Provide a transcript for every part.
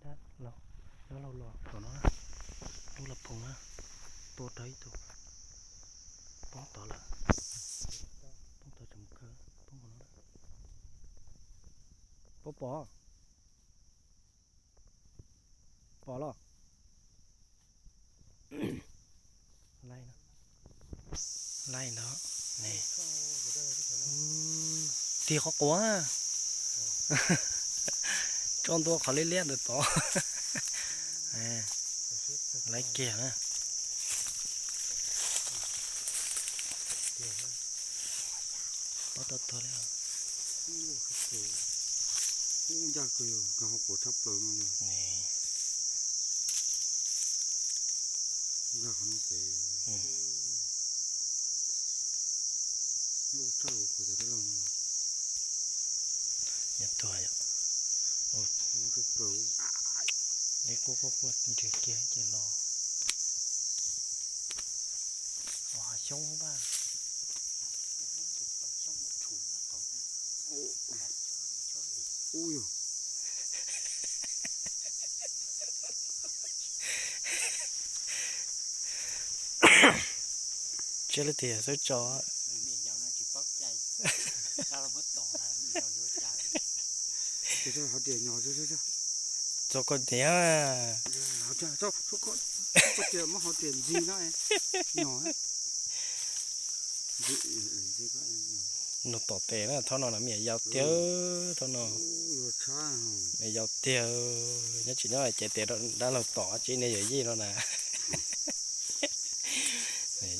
Dab laug, dab laug los tom no, lub los phoom na, tua rau ib tug, poob tod lawm, poob tod tseem mus khawb, poob qhov no. Puas pom? Pom los? Laij no, laij no, tiag qhov quav, tso ntua qhov liab liab ntawm tod. Laij kiag na. Pob tau tuag li. Ub, ncaj kawg, nkag hauv paus tshaj plaws no yog. Nkag qhov no pem. Loj tshaj, ua qhov cov dab laug no. Nyob tuag yom. Tshaj plaws. Li quaj quaj quaj nrhiav kiag ces los. Ua hav xyoob pab. Ub yog. Tsiab lub tiag xwb tso. Ces hov tias nyo, tso koj tias, tias muab hov tias ntxig no, nyo. Nws tom tes na, thaum no na me nyuam yau tiag, thaum no me nyuam yau tiag, nyob tsis nyob ces tes dab laug tom tsis ne yawm yij no na.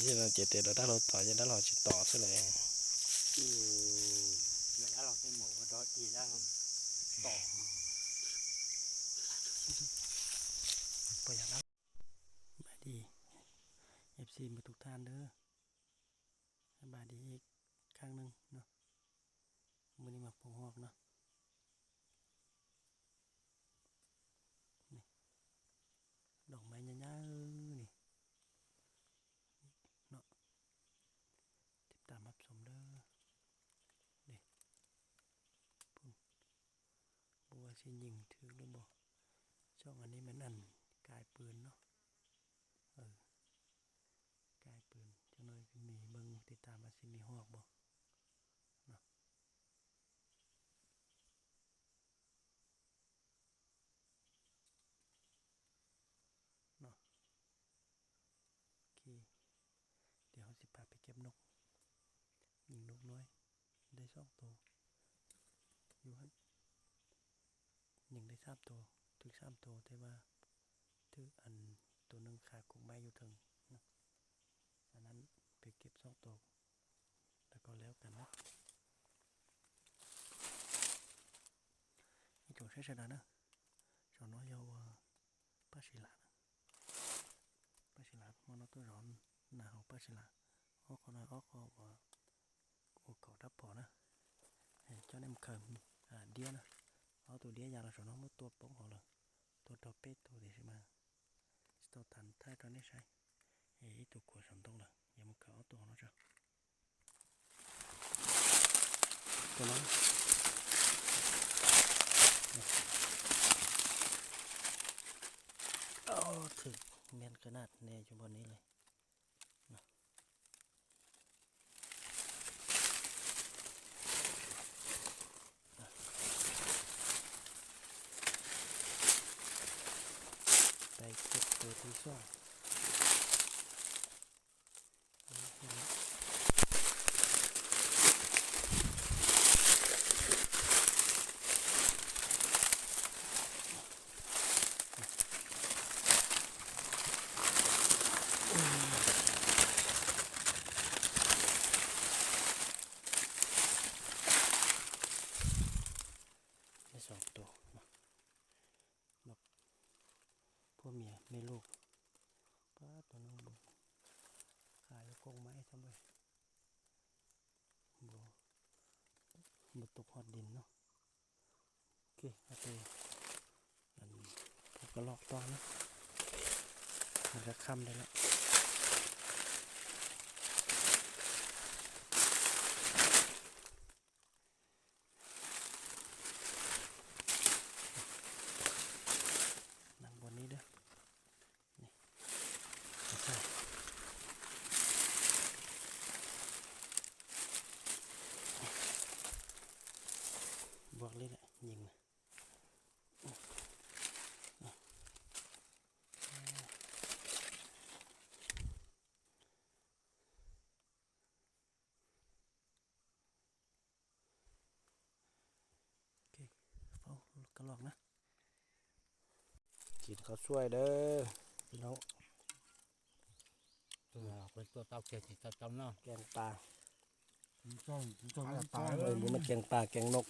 Yij no ces tes dab laug tom, ces dab laug tsis tom xwb lawm. Bye đi, ép xê mus tus thaj ntawd, bye đi khang nws no, mus ni mas phoom hov no. Dog maiv nyab nyab ni no, tib tam mab xom lawm. Pum, npua xij nyeem thwv lub npua. Xyov ngan neb me naj kai pw no, kai pw cov no me npes tiv tam mas xij me huam npua no. No. Ok. Tias ho xij pab pem keb noj, nyeem noj nuav, ntev xob tus, yus nyeem ntev xab tus, twb xab tus tes mas twb tus neeg qha kuv maiv yus theem. Anab pem keb xob tus, tau koj leb kam na. Ib tsoom saib sawv daws na, saum no yog ua paj si lam na. Paj si lam hmo no tuaj zov nas hauv paj si lam. Ob qho no ob qho uas ua kaum rab phom na. Coj nej mus khaws diab na. Ob tug diab ya los saum no muab tua poob hauv lawm. Tua rau peb tug tiam sis mas tsis tau thaij rau nej saib. Ib tug khuam saum ntoo lawm, yuav mus khaws ob tug hauv no tso. Tus no, thwm mian qw naj ne yus npog ni lawm. Peb tus tib xoj. Xoom tus, puab mias me luj, pab tus no npus, qha yuav kooj maib txhob npawg, npus tus hot din no. Ok, tes pub koj loj toj na, nws rab kham ntawd lawm. Kho suab dawb, peb noo. Tuaj tau kiag tsis tau tau noj. Keeb pas. Mus keeb pas keeb noj.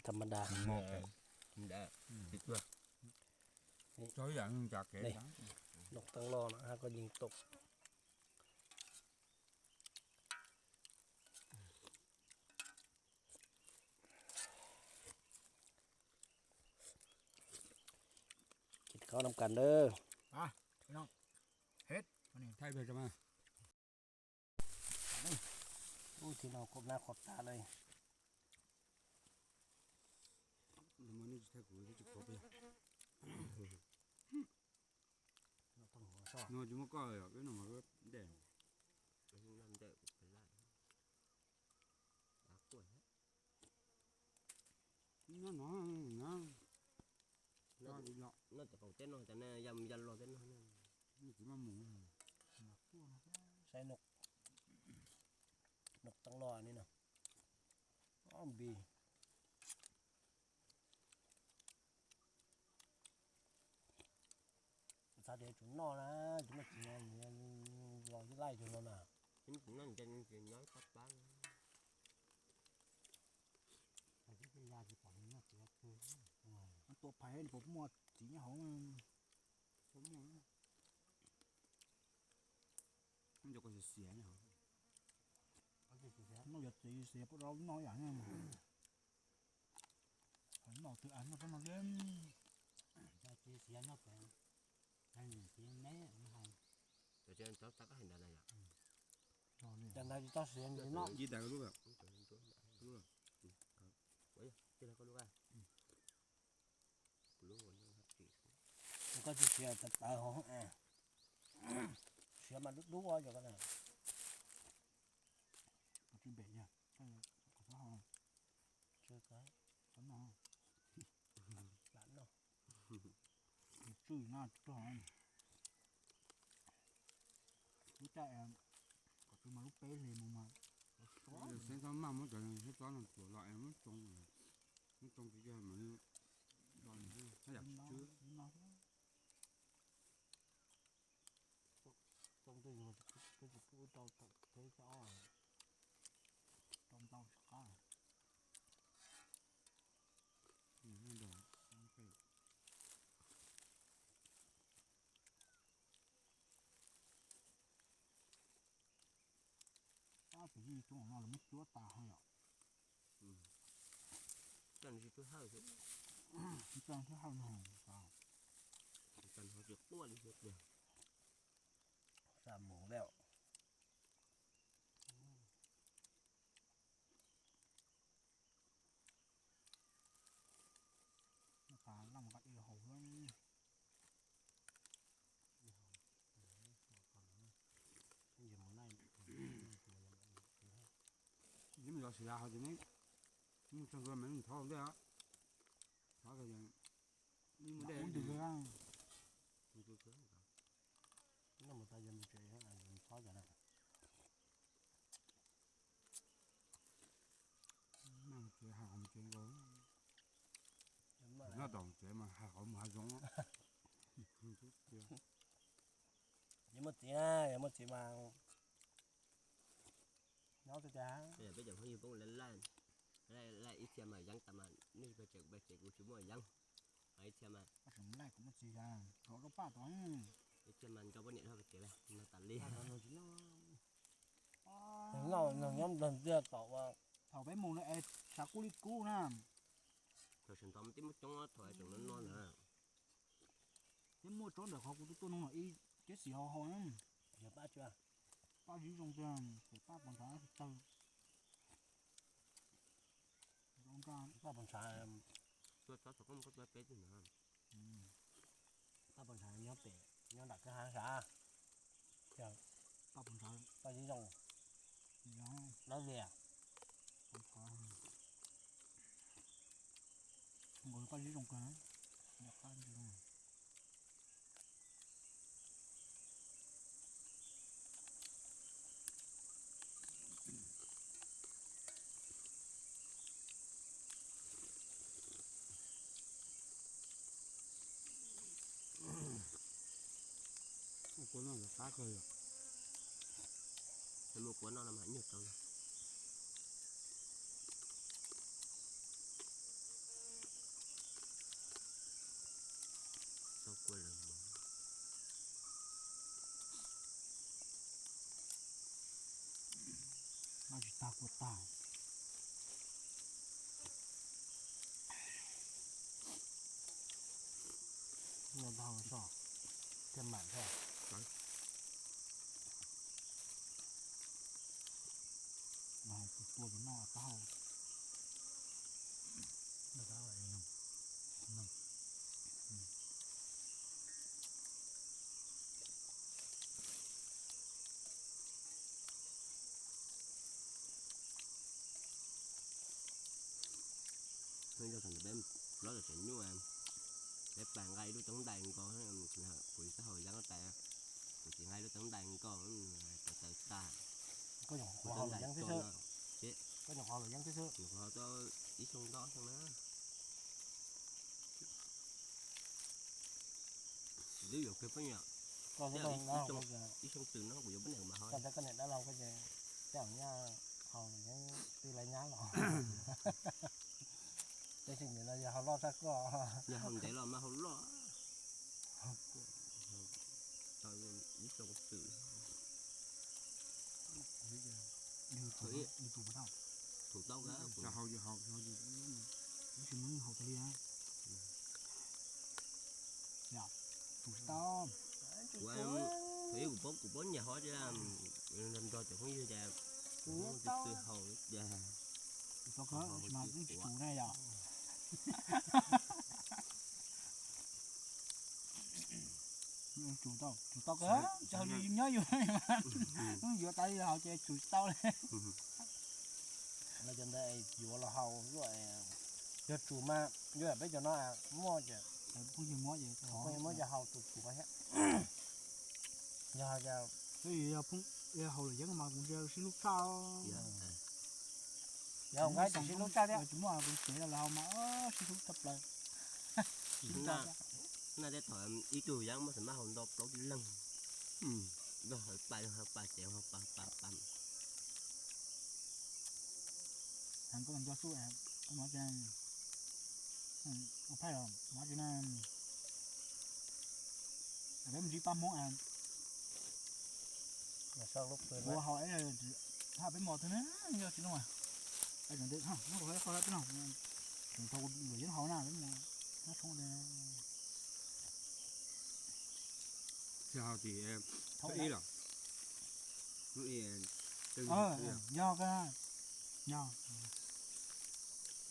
Tham ma das. Noj teeb loj no hab koj yeej tau. Kho noj kas dawb. Ub, thib no khuam nab khuam tav lawm. No tsis muaj koj, peb no mas dej. Nyob no, nyob. Noj tsis qaum teb no, cov no ya mus ya los teb no. Tsis maj mus. Saib noj teeb loj li no. Ob npis. Txhaj tias tsum noj na, tsis muaj txiv los laij tug no na. Tsis noj ces nyob pab pab. Tua phais puas muaj txiv nyob hauv? Puas muaj. Nco koj xiav xiav nyob hauv. Noj yuav txiv xiav puab rau noj ib yam. Noj twg a noj tsob no thiab. Txiv xiav nyob pem, txiv me hais. Cov ntawd tsis tau xiav ntxiv noj. Koj tsis siav tawv tawv hov, siav mas dub dub yog koj na. Tsis npem yog, tsis noj, lam noj. Tswj no tsis rog. Lub caij kom tswj mas lub peb hlis mus mas. Xeeb txhob maj muab cov xeeb txhob no tuav los es muab tsoo, muab tsoo tsis kiag mas haj yam tsis tswj. Tsoo twj ywm, peb tsis pub rau teb coj, rau ntau tsis qab. Peb yij tub no lawv muab cuab tas ho yom. Coj nws tsis cuab hawj xwb. Coj nws cuab hawj no tas. Coj nws ho tsis quaj li xwb tiag. Xa mus lawm. Noj tas laj mus qab dej haus xwb. Yeej mus yos siav hov ces neb mus txog nkawd mas neb thov ntej, thov ntej. Noj mus tas yog mus tsev, mus thov cas na. Noj tsev hais qhov mus tsev nkaus. Noj tau tsev mas hais qhov mus hav zoov. Yog muaj txiv na, yog muaj txiv mas nyob twb tiag. Peb cov phooj ywg poob laij laij, ib txhia mas yeeb tas mas nej pag tsev kuv pag tsev kuv tsis muaj yeeb. Ib txhia mas, ib txhia mas nco poj niam dhau pag tsev no tas li. Noj nyob nplog ntiag tom ua. Thaum peb mus no es xav kub li kub na. Thaum sawv ntxov twb muaj coob thaum tseem no no na. Twb muaj tsob ntawm qhov kuv twb tuaj no ib kiab xim hau hau na. Paj zib zoo tiag, paj pos ntshav tsis tawg. Paj pos ntshav, paj pos ntshav nyob pem, nyob nram kwj ha sav. Paj pos ntshav, paj zib zoo, lawv lias. Nkaus paj zib zoo kawg, nyob qab ntsis. Kua noj qab kawg yom. Muaj kua noj no mas nyuaj tau. Tau kua lawm mas. Noj tsis tag kua tag. Noj tau so, thiaj mam so. Mas tus tua tus noj tau. Peb plaub tseem nyuaj, peb pais nqa ib lub teeb ntais nkaus, kuv ib tug hau yeeb tas, kuv tsis nqa ib lub teeb ntais nkaus, tawv tawv tas. Koj nyuam qhuav hau los yeeb xwb, koj nyuam qhuav hau los yeeb xwb, nyuam qhuav hau tau ib xyoo ntau xyoo na. Twb yuav kawg poj niam, ib xyoo twm no kuv yuav poj niam mas hau. Koj niam dab laug koj ces tej zaum nyab hau los yeeb twb lawv nyab los. Tab sis nim no yog hau loj tshaj koj. Yog hau ntev los mas hau loj. Ib xyoo twm. Thaum tau, tsis muaj hau tas li na. Tus tsis tau. Kuv, thaum ub kuv paub, kuv paub nyiam hov ces nrog cov phooj ywg ces kuv twb hau ces. Tus tau kawg mas yeej tsis tsum na yom. Tsum tau, tsum tau kawg, tsis hau yus nyob yus, yuav tas li hau ces tsum tsis tau li. Los cov ntawd yuav los hau, yog tsum mas yuav yam peb cov no muaj ces phooj ywg muab ces hau tus tsum thiab. Yog, yog hau los yeeb mas kuv ntsia sib hlub tshaj. Yog nqa tsis sib hlub tshaj thiab, tsis muaj kuv tsev los hau mas sib hlub tshaj plaws. Sib hlub tshaj. Naj tej thaum ib tug yeeb muab xam maj hau ntau plaub leeg, nrog hawv pa, hawv pa tsev, hawv pa pa pa. Heev koj nco xub, ua phaij los mov tsis na. Peb mus ntsib pab Hmoob, ua hau, hab peb mos twg na, yog tsis no, muab qhov qhov peb no, tseem tau luam yeeb hau na, peb mus nab tshoob. Tsis hau tim ib los, yog, yog,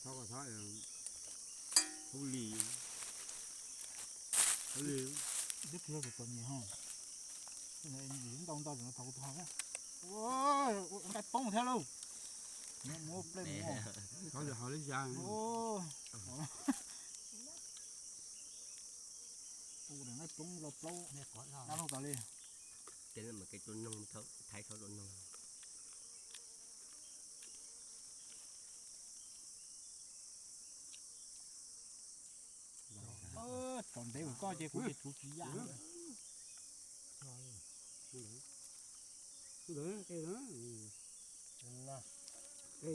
thab ko thab hub li, hub li. Tib kis txom nyem ho, ntau ntau tseem thov kuv tus hau na. Ua nqaij poob thiab lauj. Muab plej mus. Ua daim nqaij poob los plaub dab laug tas li. Ces mas kev tua noog, thaiv thaum tua noog. Txaus ntev ua koj ces kuv ces tsum tsis yam.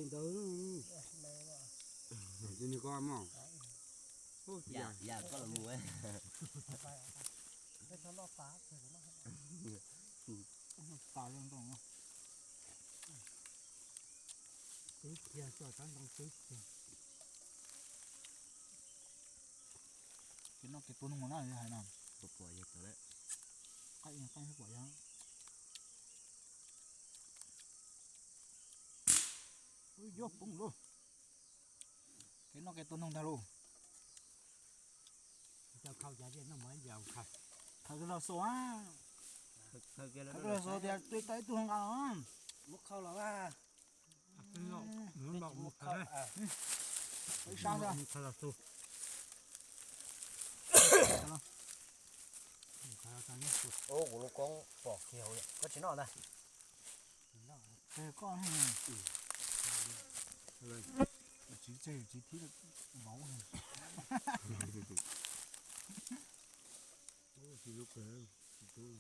Ntawd, yam koj los mus. Tas zoo ntoo. Twb kiag txoj tsav ntoo twb kiag. Kev noj kev tua noog mas na hais no. Pom pom yog tau lawm. Qaij qaij pom yog. Yog poob lauj. Kev noj kev tua noog ntag lauj. Khaws los xua, khaws los xua tias tau ib tug nqa los. Muab khau los a. Ib sab xwb. Ua kuv lub koob pom kiag, koj tsis noj ntag. Koj, tsis tseg tsis thib vauv. Tsis lub kawg, tsis tub.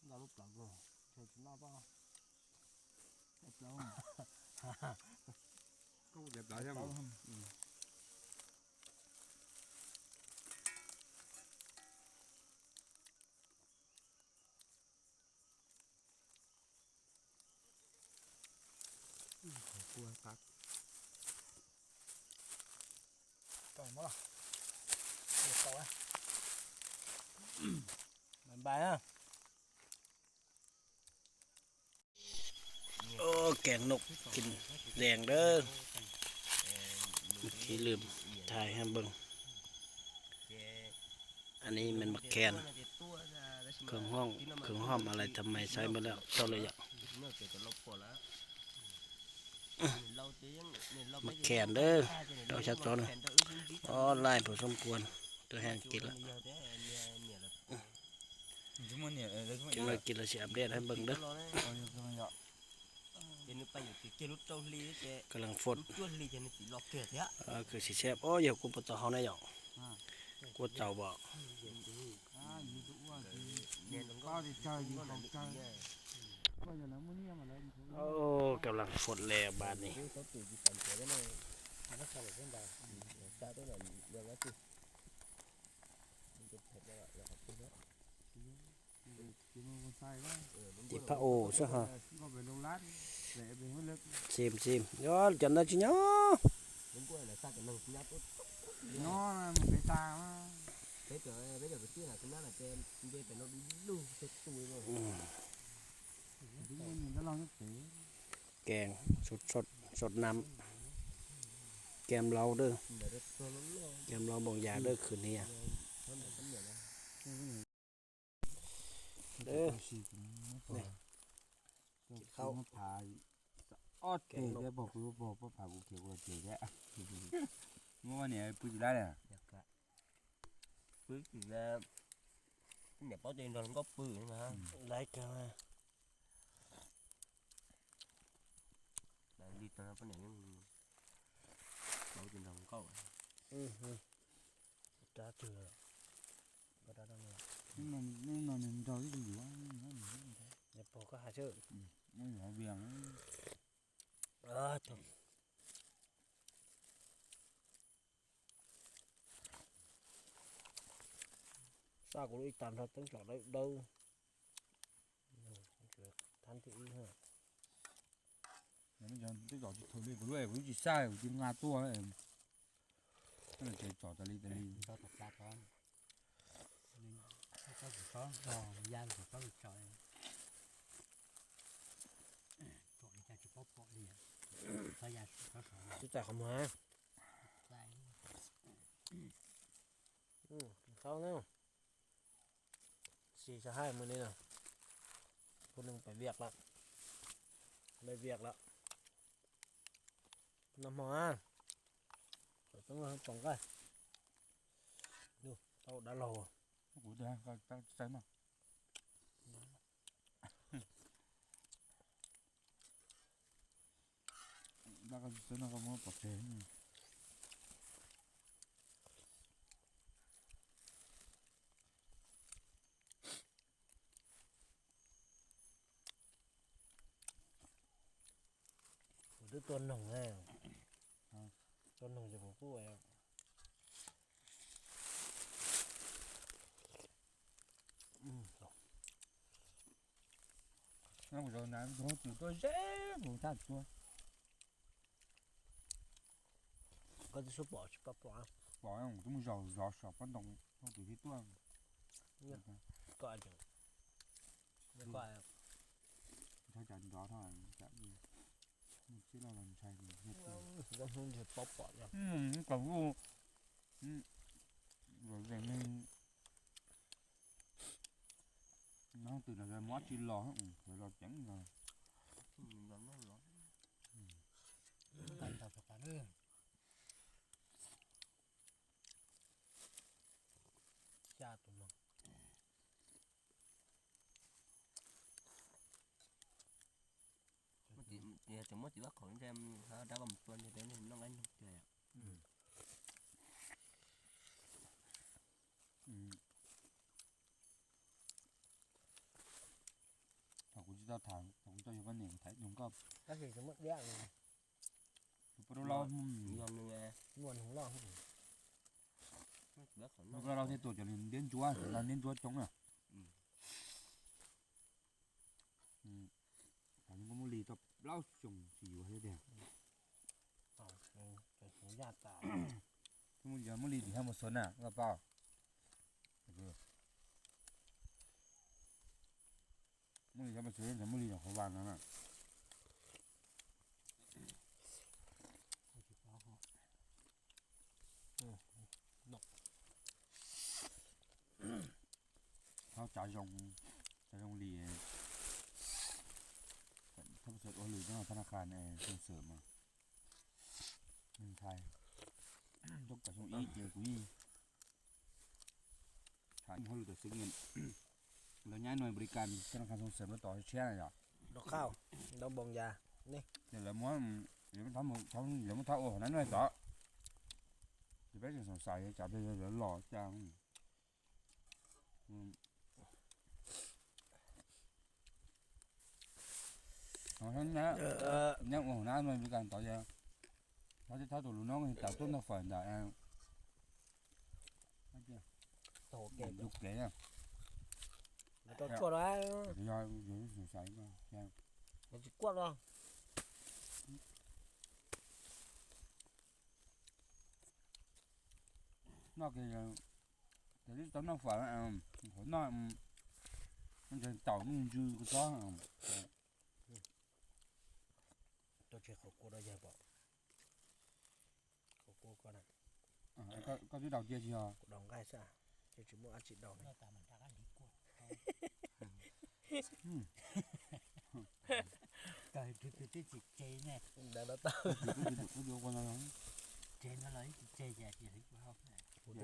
Ntau lub plawv kawg, ntshe tsis noj tau. Plawv. Koj ua tias plawv thiab mas. Bye bye. Ua kev noj kev zees dawb. Mus khi lwm thais ha npawg. An ni mas mas khees, khoom hom, khoom hom as lais tham mais saib npawg lawm tau lawm yom. Mas khees dawb, rau xya txob na. Os, laij pus xoob puas, tuaj heev kiag lawm. Tseem lawv kis los sis update ha npawg dawb. Kab leej fot. Kws sis seb, o yog kuv puas tau hau ne yom. Kuv txaus pom. Kab leej fot le npaum ni. Ces phab u xwb ha. Xim xim, yog cov ntawd tsis nyob. Kees, sot nam, kees laus dawb, kees laus npoos yas dawb khwv hniav. Ob teg thiab pog, pog pab phav kuv khiav kuv los ces thiab. Muab niam pw tsis lab li. Pw tsis, niam paub ces nrog nkauj pw. Laiv kawg. Li tag poj niam yeej paub ces nrog nkauj. Rab twg? Hnub no nws nrog ib tug yuav, niam pog koj hais xwb. Muab yuav vias. Xa kuv lub ib tag nrho teeb tsom dawb dawb. Thab thib ib. Twb tsom tsis thawm li kuv lub, kuv lub tsis xa kuv tsis nqa tuaj. Ces tsom tas li tas li. Twb txais qhov muag. Qhov na. Xis xyov hais mus li no. Tus neeg pem viam lawm. Pem viam lawm. Noj hmo na. Txawm tub poom nqaij. Tau dab laug. Kuv tsis xav no. Dab koj tsis xav no koj muab pov tseg. Kuv twb tua noog, tua noog ces kuv kuj. Kuv zaum na tus tuaj ze mus thaj tuaj. Koj twb suab pom tsis pom pom. Pom kuv twb mus zaum zov saum pob ntoo, tus twb tuaj. Koj ntshai cas nrov no, tsib loj los ntshai. Hnub ntshe paub pom. Kom kuj los zeeg neeg. Hnub twg los muab tsis los, los ceev los. Xya tus no. Tseem muab txiv vaj khaum ntshe dab koj mus tua ntshe peb noj nqaij nug tiag. Thaum kuv tsis tau tham, thaum kuv tau yog poj niam kuv tham zoo nkauj. Tab sis tsis muaj diab. Tus poj rau lauj, muaj hluv loj. Tus poj rau lauj thiaj tuaj cov li diab ntsuab, diab ntsuab coob na. Thaum nws muaj muaj li tau plaub xyoo tsis yuav thiab tiag. Muaj li, muaj li tim Hab Mus Xos na, koj paub. Muaj li Hab Mus Xos, muaj li qhov vas no na. Thaub tsav zoo, tsav zoo li, thab xwm ua lwm no thab naj qha ne, xyoo xwm mas ntshai, tub kav xyoo ib ces kuv yeej tham hauj lwm tom xwm, lawv nyab nuj npli kas thab naj qha xyoo xwm lawv tos tshiab na yom. Rau qauj, ntaub npoo ya, ces lawv muab, lawv muab thab ua hauv nab nuj tod, ces peb tseem xoom xaiv tsam pliag lawv los cas. Nyab ua hauv nab nuj npli kas tod, thab thab tus lus no tas tuaj noj fawm ntawm tus kev na. Yog xoom xaiv, tsis kuaj los noj ces, ces tsis tau noj fawm, qhuav noj, noj taum ntsw kua txob. Tuaj tseg qhov kua rau yawg pom. Qhov kua ko na. Koj twb daus cia tsis yog? Kuv daus nqaij xwb, ces tsis muaj dab tsi daus. Kawg twb tsis tseg ne. Ntawd no tau. Tseg no los tsis tseg ces kuv twb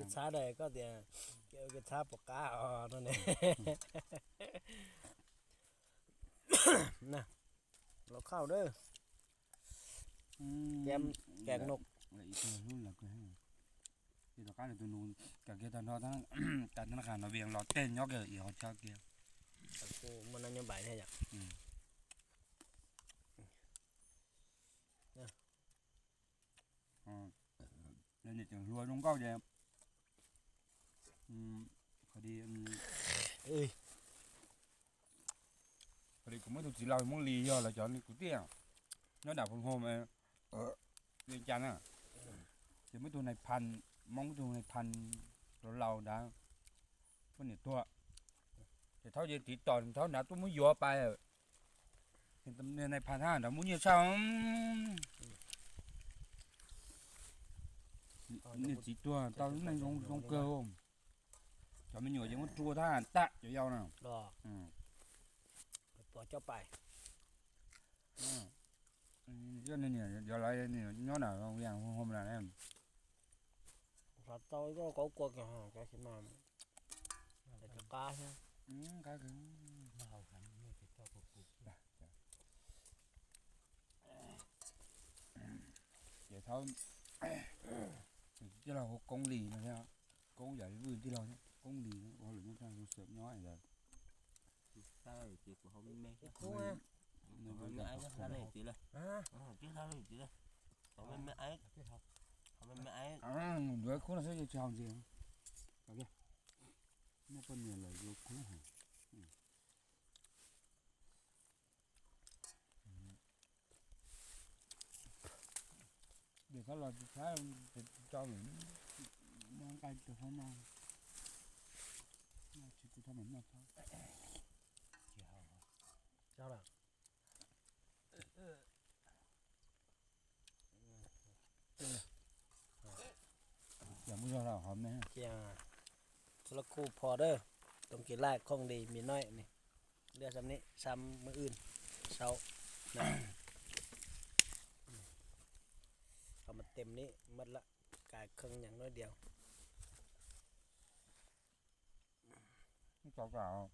txhab na, koj tias kev txhab pom qab os no ne. Los khauj dab. Kev noj. Ib tug hlub lawv kawg. Ces tom qab lawv tus nus kam kiag tag nrho, tas thab naj qha no vias los tej nyob kiag ib qhov chaw kiag. Kuv muaj nab nyob npaim thiab yom. Niam tseem hluas zoo nkauj ces, qhov li kuv muaj ib tug txiv laus Hmoob Lis yog lawv cov kwv tij nyob dam Phoos Hoo, Vias Cas na, ces muaj ib tug nais phas, Hmoob ib tug nais phas laus laus ntawd, poj niam tuag, ces Thaub ces tiv tom Thaub nrad tuaj muab yuav pais, nais phas nrad muaj nyiaj tshaj. Niam txiv tuag tau lub neej zoo zoo kawg. Cov me nyuam ces muab rua thab tag cov yau na. Pov coj pais. Niam nyob na, Hoo na. Xav tau ib lub kauv kua kiag cov xis mas, cov qab thiab. Ces Thaub tij laug hu Koob Lis no thiab, Koob yam li Vwj tij laug thiab, Koob Lis ua lawm nyob tag xeem nyob ntawd. Yuav khub no xwb tsis haus ntxiv. Muaj poj niam lawm yuav khub heev. Ces koj los tsis thab, tsis tau, muab nqaij rau hauv no, tsis kuv thab mas noj thab. Ces muab zog rau hauv me. Ces los kuj phom dawb, toov kis laj khooj li me noib ne, lwaj xam ni xam mw wj sau. Qhov mas tem ni maj lawm, kais kheej nyeem nuab diav. Tau kam.